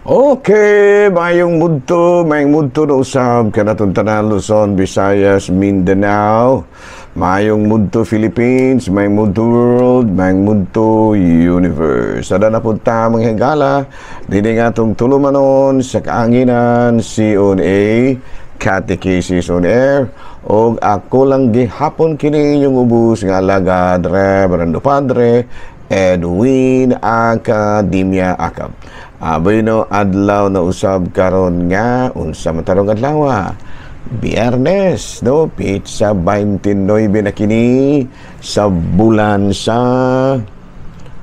Okay, mayong mudto na usab kanatong tanan, Luzon, Visayas, Mindanao. Mayong mudto, Philippines, mayong mudto, world, mayong mudto, universe. Sada na punta, mga higala, dini nga atong tulumanon sa kaanginan, CONA, Catechesis on Air, og ako lang gihapon kini inyong ubos nga alagad, Reverendo Padre Edwin Academia Acab. Bueno, adlaw na usab karon nga unsa man tarong adlaw? Biyernes, no? Petsa 29 na kini sa bulan sa,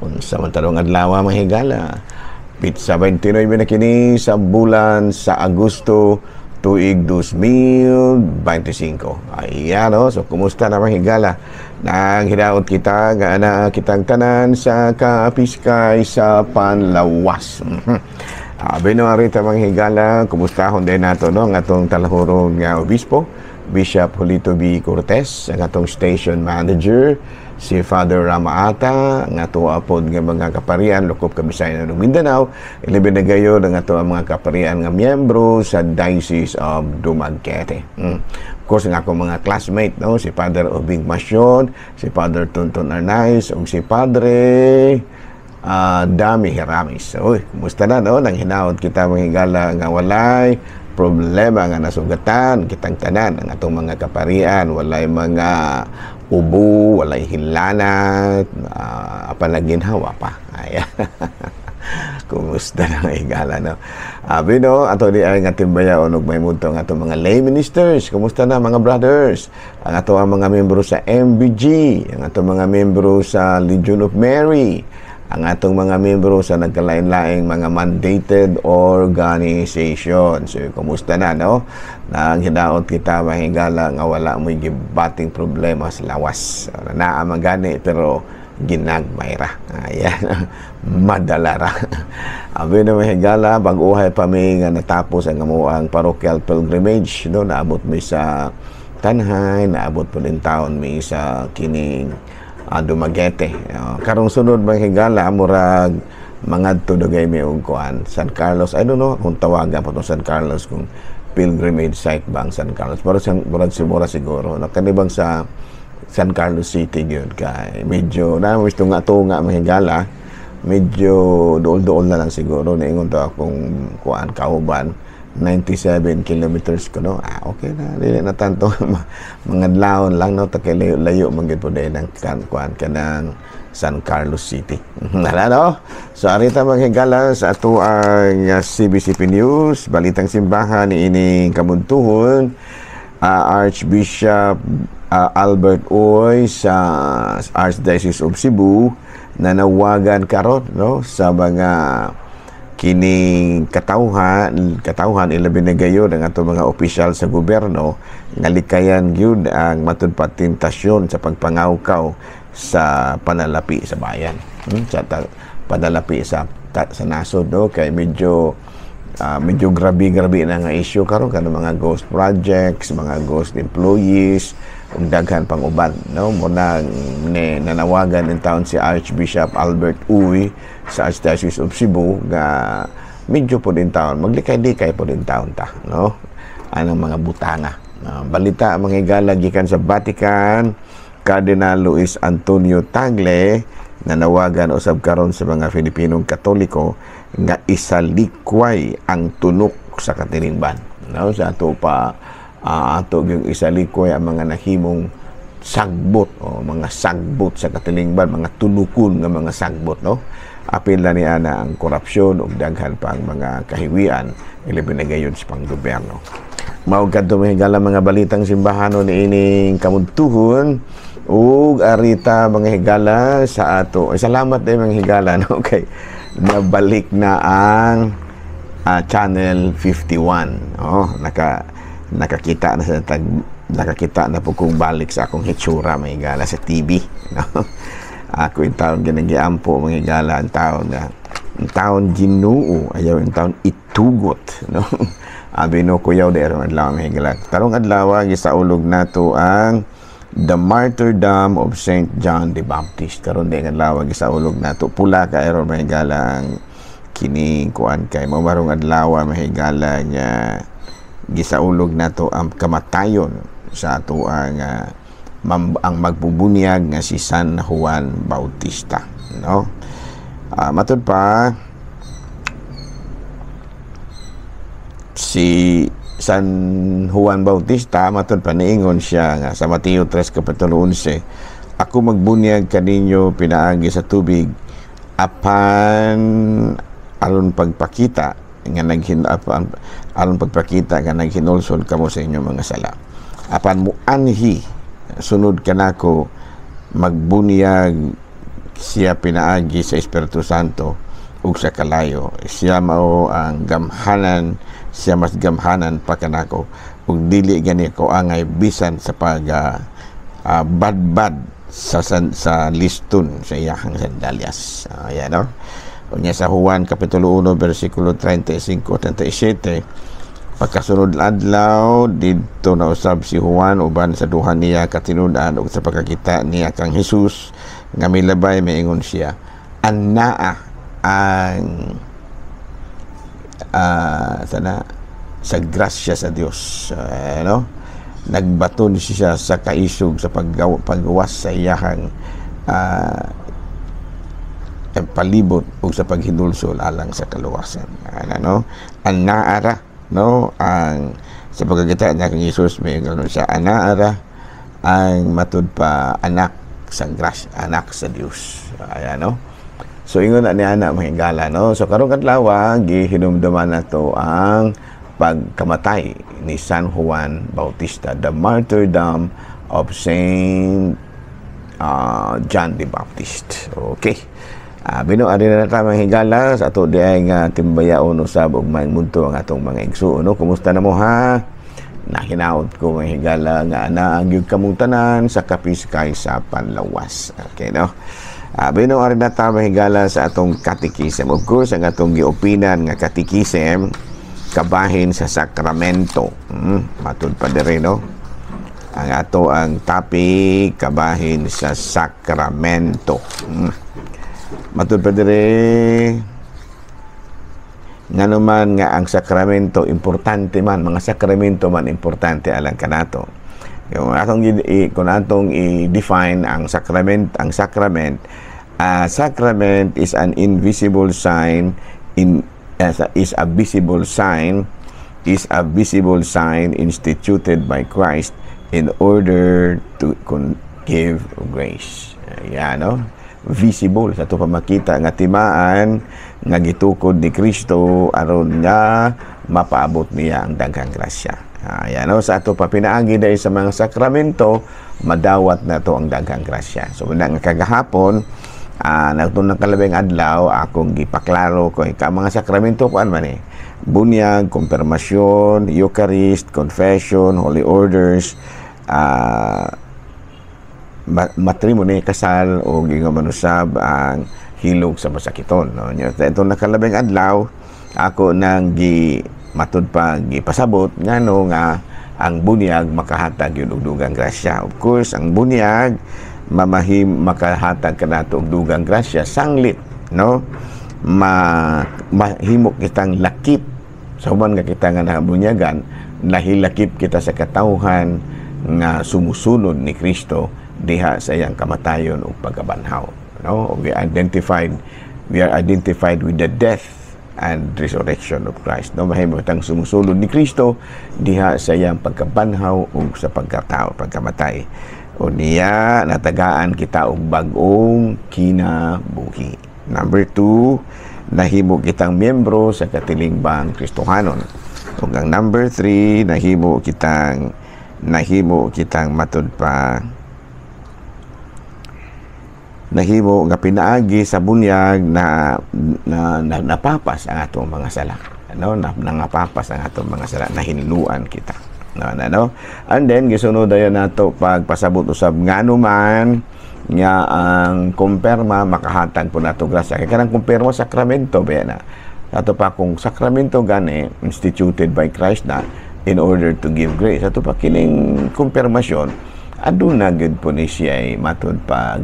unsa man tarong adlaw, mga higala? Petsa 29 na kini sa bulan sa Agosto, tuig 2025. Ayan, no? So, kumusta na, mga higala? Nang hinaot kita, nga ana kitang tanan sa kapiskay sa panlawas. Bino arita, mga higala, kumustahon din nato, no, ang atong talahurong nga obispo, Bishop Julito B. Cortez, ang atong station manager, si Father Ramaata, ang ato apod nga mga kaparian, lokop Kabisaya ng Mindanao, ilabi na gayon ang ato ang mga kaparian nga miyembro sa Diocese of Dumaguete. Of course, ang akong mga classmate, no, si Father Obing Masyon, si Father Tonton Arnaiz, ug si Padre Dami Heramis. Uy, kumusta na, no? Nang hinaot kita, mga higala, nga walay problema nga nasugatan kitang tanan, ang atong mga kaparian, walay mga ubo, walay hilanat, apan ginhawa pa. Ayan. Kumusta na, mga higala, no? Abi no, ato di ay nga timbayaon og may mudto ang atong mga lay ministers. Kumusta na, mga brothers? Ang ato ang mga membro sa MBG, ang atong mga membro sa Legion of Mary, ang atong mga membro sa nagkalain-laing mga mandated organization. So, kumusta na, no? Nang hinaot kita, mga higala, nga wala mo'y gibating problema sa lawas. Naa man gani, pero ginagmay ra. Ayan, madala ra. Abi na, mga higala, bag-uhay pa mi nga natapos ang amuang parochial pilgrimage, no? Naabot mi sa Tanjay, naabot po din taon mi sa kining Dumaguete. Karong sunod, mga higala, murag mangadto dugay mi og kuan, San Carlos. I don't know kung tawagan pa tong San Carlos, kung pilgrimage site ba ang San Carlos. Pero murag siguro siguro no, kanibang sa San Carlos City gyud, kay medyo na gusto nga tunga, mga higala, medyo duol-duol na lang siguro. Niingon to akong kuan, kauban, 97 kilometers ko, no. Ah, okay na, dili na tanto, mga adlawon lang, no, takay layo, layo man gyud po din ang kan kuan kanang San Carlos City. Wala, no? So arita, mga higala, sa ato ang CBCP News, Balitang Simbahan ni ining kabuntuhon, Archbishop Albert Uy sa Archdiocese of Cebu nanawagan karon, no, sa mga kining katawhan katawhan, ilabi na gayon ang atong mga opisyal sa gobyerno, nga likayan gyud ang matud patintasyon sa pagpangawkaw sa panalapi sa bayan, sa panalapi sa nasod, no, kay medyo grabe-grabe na nga issue karon kanang mga ghost projects, mga ghost employees ug daghan pang uban, no. Muna ni nanawagan in taon si Archbishop Albert Uy sa Archdiocese of Cebu nga medyo po din taon maglikay-likay po din taon ta, no, anong mga butanga. Balita, mga higala, gikan sa Vatican, Cardinal Luis Antonio Tagle nanawagan usab karon sa mga Filipinong Katoliko nga isalikway ang tunok sa katilingban, no, sa ato pa ato yung isalikway ang mga nahimong sagbot o mga sagbot sa katilingban, mga tunukon nga mga sagbot, no. Apil na ni ana ang korupsyon ug daghan pang mga kahiwian, ilabi na gayon sa panggobyerno. Mao kadto, mga higala, mga balitang simbahano ni ining kamudtuhon. Ug arita, mga higala, sa ato. Ay, salamat din, mga higala, no, kay nabalik na ang Channel 51. Oh, nakakita na sa tag nakakita na po kung balik sa akong hitsura, mga higala, sa TV, no. Ako yung taon ginagiampo, mga higala, ang taon na ang taon Ginoo ayaw ang taon itugot, no. Abi no kuyaw di aron adlaw, mga higala. Tarong adlaw gisaulog nato ang The Martyrdom of Saint John the Baptist. Karon di adlaw gisaulog nato. Pula ka aron, mga higala, ang Kini kuan kay mao marong adlaw, mahigala, nga gisaulog nato ang kamatayon sa ato ang magbubunyag nga si San Juan Bautista, no? Matud pa, si San Juan Bautista, matud pa, niingon siya nga sa Mateo 3 kapitulo 11, "Ako magbunyag kaninyo pinaagi sa tubig, apan aron pagpakita nga naghinulsol kamo sa inyong mga sala. Apan muanhi sunod kanako, magbunyag siya pinaagi sa Espiritu Santo ug sa kalayo. Siya mao ang gamhanan, siya mas gamhanan pa kanako ug dili gani ko angay bisan sa pag badbad sa liston sa iyahang sandalyas." Ayan, no? Unya sa Juan Kapitulo 1 versikulo 35 37, pagkasunod adlaw, didto na usab si Juan uban sa duha niya katinud-an, ug sa pagkakita niya kang Jesus nga milabay, maingon siya, "Anaa ang sana sa grasya sa Dios." No, nagbaton siya sa kaisog sa paggawas sa iyahang palibot ug sa paghinulsol alang sa kaluwasan. Ano, no? Anaara, no? Ang sa pagkakita niya kang Jesus, may gano'n siya, "Anaara ang," matud pa, "anak sa grasya, anak sa Dios." Ayan, no? So ingon na ni ana, mga higala, no? So karong adlaw, gihinumduman nato ang pagkamatay ni San Juan Bautista, the martyrdom of Saint John the Baptist. Okay. Bino ari na ta, mga higala, sa ato diay nga timbayaon usab ug maayong ang atong mga igsuon, no? Kumusta na mo, ha? Nahinaot ko, mga higala, nga naa gyud kamong tanan sa kapiskay sa panlawas. Okay, no? Bino ari na ta, mga higala, sa atong catechism. Of course, ang atong giopinan nga catechism kabahin sa sakramento. Matud pa diri, no? Ang ato ang topic kabahin sa sakramento. Matud pa diri, ngano man nga ang sakramento importante man, mga sakramento man importante alang kanato. Yung atong kung atong i-define ang sacrament, sacrament is an invisible sign in is a visible sign is a visible sign instituted by Christ in order to give grace. Ayan, no? Visible sa ato pa makita nga timaan nga gitukod ni Kristo aron nga mapaabot niya ang daghang grasya. Ayan, no? Sa ato pa, pinaagi dahil sa mga sakramento, madawat na to ang daghang grasya. So muna nga kagahapon, nagtun ng kalabing adlaw, akong gipaklaro ko ka mga sakramento kuan man eh. Bunyag, konfirmasyon, Eucharist, confession, holy orders, matrimony, kasal o ingon man usab ang hilog sa masakiton, no? Ito nakalabing adlaw, ako nang gi matud pa gipasabot ngano nga ang bunyag makahatag yun og dugang grasya. Of course, ang bunyag mamahim makahatag kanato og dugang grasya sanglit, no, ma mahimo kitang lakip sa human nga kita nga nabunyagan, nahilakip kita sa katawhan nga sumusunod ni Kristo diha sa iyang kamatayon ug pagkabanhaw, no? We are identified with the death and resurrection of Christ, no? Mahimo kitang sumusunod ni Kristo diha sa iyang pagkabanhaw ug sa pagkatao, pagkamatay. O niya natagaan kita og bag-ong kinabuhi. Number 2, nahimo kitang miyembro sa katilingbang Kristohanon. Ug ang number 3, nahimo kitang matud pa nahimo nga pinaagi sa bunyag na napapas ang atong mga sala, no? Na, nangapapas ang atong mga sala, nahinluan kita, no, na, no? And then gisunod dayon nato pagpasabot usab ngano man nga ang kumpirma makahatag po nato grasya, kay kanang kumpirma sakramento ba na. Ato pa, kung sakramento gani instituted by Christ na in order to give grace, ato pa kining kumpirmasyon aduna gyud po ni siya ay matud pa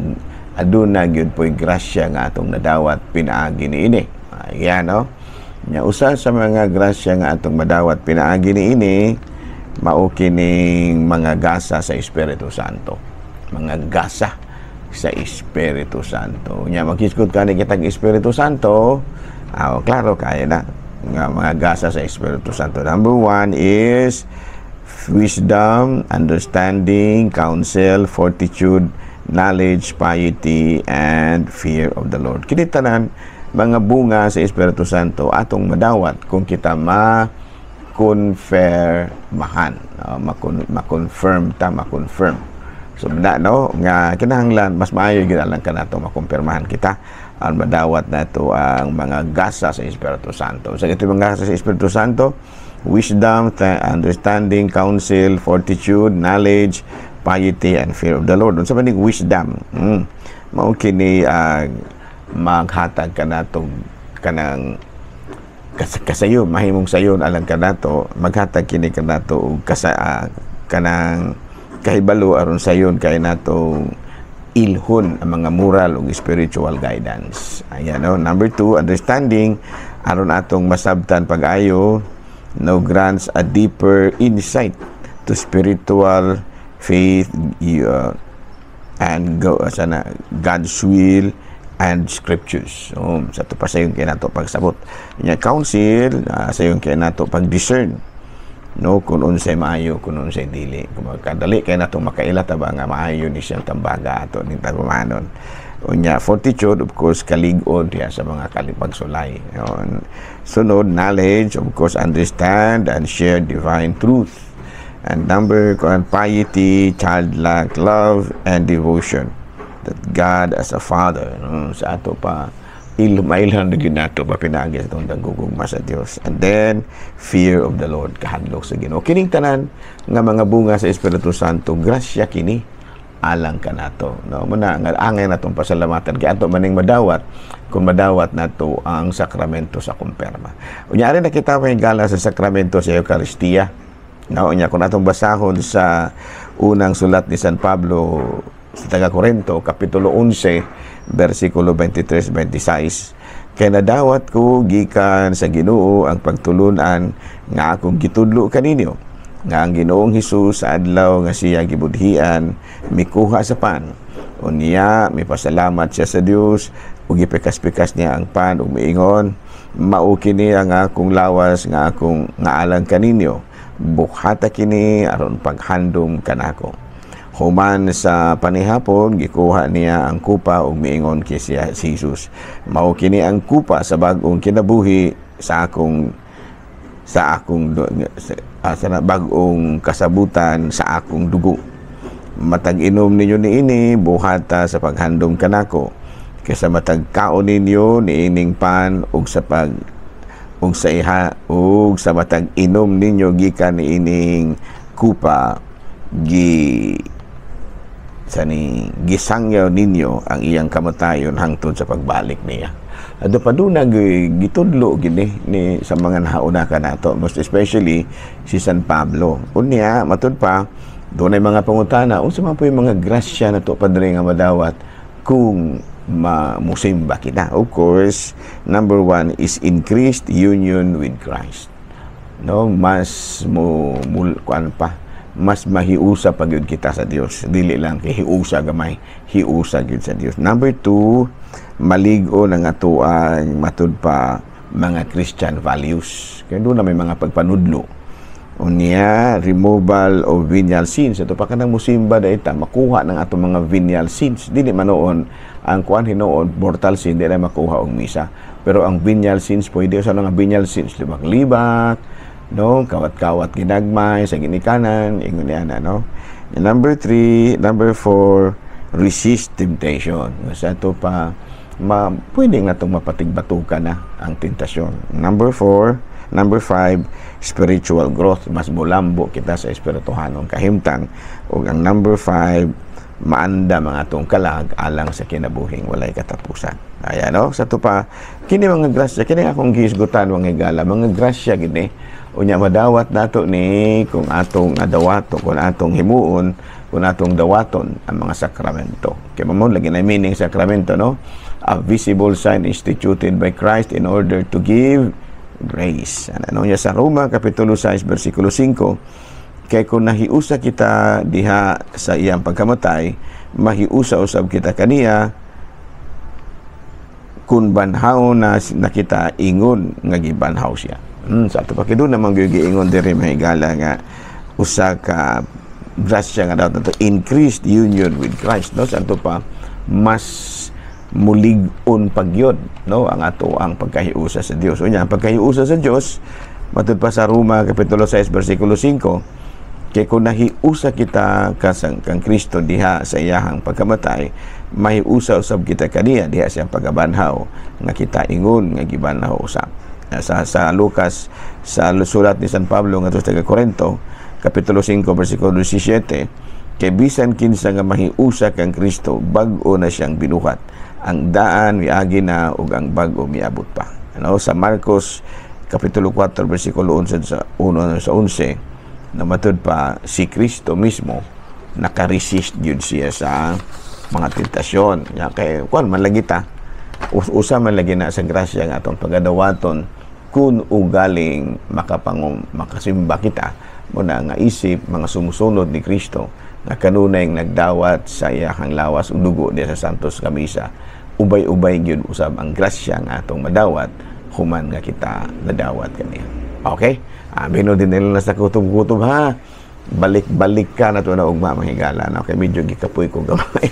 aduna gyud po'y grasya nga atong nadawat pinaagi niini. Ayan, no? Nya usa sa mga grasya nga atong madawat pinaagi niini, mao kining mga gasa sa Espiritu Santo. Mga gasa sa Espiritu Santo. Nya maghisgot kani kitag Espiritu Santo, ah, klaro kaya na nga mga gasa sa Espiritu Santo. Number one is wisdom, understanding, counsel, fortitude, knowledge, piety, and fear of the Lord. Kini tanan mga bunga sa Espiritu Santo atong madawat kung kita ma confirmahan, ma-confirm ta, ma-confirm. So na, no, nga kinahanglan mas maayo gyud alang kanato makumpirmahan kita ang madawat nato ang mga gasa sa Espiritu Santo. Sa ito mga gasa sa Espiritu Santo: wisdom, understanding, counsel, fortitude, knowledge, piety, and fear of the Lord. Unsa man ning wisdom? Mao kini maghatag kanato kanang kasayon, mahimong sayon alang kanato, maghatag kini kanato og kanang kahibalo aron sayon kay nato ilhon ang mga moral ug spiritual guidance. Ayan, no? Number two, understanding, aron atong masabtan pag-ayo, no, grants a deeper insight to spiritual faith and go sana God's will and scriptures. So, sa to pa sayon kay nato pagsabot. Nya counsel, sayon kay nato pag-discern, no, kung unsay maayo, kung unsay dili. Kung kadali kay nato makaila ta ba nga maayo ni siyang tambaga ato ning tagumanon. Unya fortitude, of course, kalig-on diya sa mga kalipagsulay. Yon. Sunod, knowledge, of course, understand and share divine truth. And number kuan, piety, childlike love and devotion that God as a Father, no, sa ato pa mailhan na gyud nato pa pinaagi sa atong gugma sa Dios. And then fear of the Lord, kahadlok sa Ginoo. Kining tanan nga mga bunga sa Espiritu Santo, grasya kini alang kanato, no? Muna nga angay natong pasalamatan kay ato maning madawat kung madawat nato ang sakramento sa kumpirma. Unya ari na kita may gala sa sakramento sa Eukaristiya, no? Unya kung atong basahon sa unang sulat ni San Pablo sa taga Korinto, kapitulo 11, versikulo 23-26, "Kay nadawat ko gikan sa Ginoo ang pagtulunan nga akong gitudlo kaninyo, nga ang Ginoong Hesus, sa adlaw nga siya gibudhian, mikuha sa pan. Unya mipasalamat siya sa Dios ug gipikas-pikas niya ang pan ug miingon, 'Mao kini ang akong lawas nga akong nga alang kaninyo. Buhata kini aron paghandom kanako.' Human sa panihapon, gikuha niya ang kupa ug miingon kay siya si Jesus, 'Mao kini ang kupa sa bag-ong kinabuhi sa bag-ong kasabutan sa akong dugo. Matag inom ninyo niini, buhata sa paghandom kanako. Kaysa matag kaon ninyo niining pan ug sa iha ug sa matag inom ninyo gikan niining kupa, gi sa ni gisangyaw ninyo ang iyang kamatayon hangtod sa pagbalik niya." Ado pa doon gitudlo gini ni sa mga nahauna kanato, most especially si San Pablo. Unya matud pa doon ay mga pangutana, unsa man po yung mga grasya nato, Padre, nga madawat kung mamusimba kita? Of course, number one is increased union with Christ, no? Mas mo mul, kuan pa, mas mahiusa pa gyud kita sa Dios. Dili lang kay hiusa gamay, hiusa gyud sa Dios. Number two, malig-on ang atoang matud pa mga Christian values. Kaya doon na may mga pagpanudlo. Unya, removal of venial sins. Ito pa kanang musimba da ita, makuha ng atong mga venial sins. Dili man noon, ang kuan hinuon, mortal sin, di na makuha og misa. Pero ang venial sins, pwede sa mga venial sins, libak-libak, no, kawat-kawat ginagmay, sa ginikanan, ingon niya, no? And number three, number four, resist temptation. Sa ito pa, pwede nga itong mapatigbatukan na ang tentasyon. Number four, number five, spiritual growth. Mas mulambo kita sa espirituhanong kahimtang. O ang number five, maanda mga atong kalag alang sa kinabuhing walay katapusan. Ayan, no? Sa to pa, kini mga grasya, kini akong gihisgutan, mga higala, mga grasya gini, unya madawat nato ni kung atong adawato, kung atong himuon, kung atong dawaton ang mga sakramento. Kay mao lagi na meaning sakramento, no? A visible sign instituted by Christ in order to give grace. Ano niya sa Roma kapitulo 6 bersikulo 5, kay kung nahiusa kita diha sa iyang pagkamatay, mahiusa usab kita kaniya kung banhaw na kita ingon nga gibanhaw siya. Sa ato pa kiduna man gyud giingon diri, mahigala, nga usa ka grasya nga dapat nato, increased union with Christ, no? Sa ato pa mas mulig-on pagyod, no, ang ato ang pagkahiusa sa Dios. Unya, ang pagkahiusa sa Dios matud pa sa Roma kapitulo 6 bersikulo 5, kay kung nahiusa kita kasang kang Kristo diha sa iyahang pagkamatay, mahiusa usab kita kaniya diha sa iyang pagkabanhaw nga kita ingon nga gibanhaw usab. Sa Lucas, sa sulat ni San Pablo ngadto sa taga Corinto, kapitulo 5 bersikulo 17, kay bisan kinsa nga mahiusa kang Kristo, bag-o na siyang binuhat, ang daan miagi na ug ang bag-o miabot pa. Ano, sa Marcos kapitulo 4 bersikulo 11 sa 1 sa 11, na matud pa si Kristo mismo naka-resist gyud siya sa mga tentasyon. Ya kay kuan man lagi ta, usa man lagi na sa grasya nga atong pagadawaton kun ugaling makapangum makasimba kita muna nga isip mga sumusunod ni Kristo nga kanunay nagdawat sa iyahang lawas ug dugo diha sa Santos nga Misa. Ubay-ubay gyud usab ang grasya nga atong madawat human nga kita nadawat kaniya. Okay? Amin din nila sa kutob-kutob ha. Balik-balik ka na to na ugma, mga higala. No? Kay medyo gikapoy ko gamay.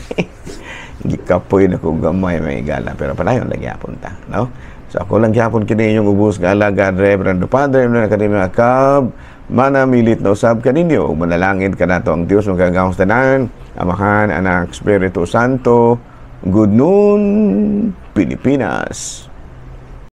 Gikapoy na ko gamay, mga higala. Pero padayon lagi hapon ta. No? So ako lang gyapon kini inyong ubos nga alagad, Reverendo Padre na Akademya Akab, manamilit na usab kaninyo ug manalangin kanato ang Dios makagagahom tanan, Amahan, Anak, Espiritu Santo. Good noon, Pilipinas.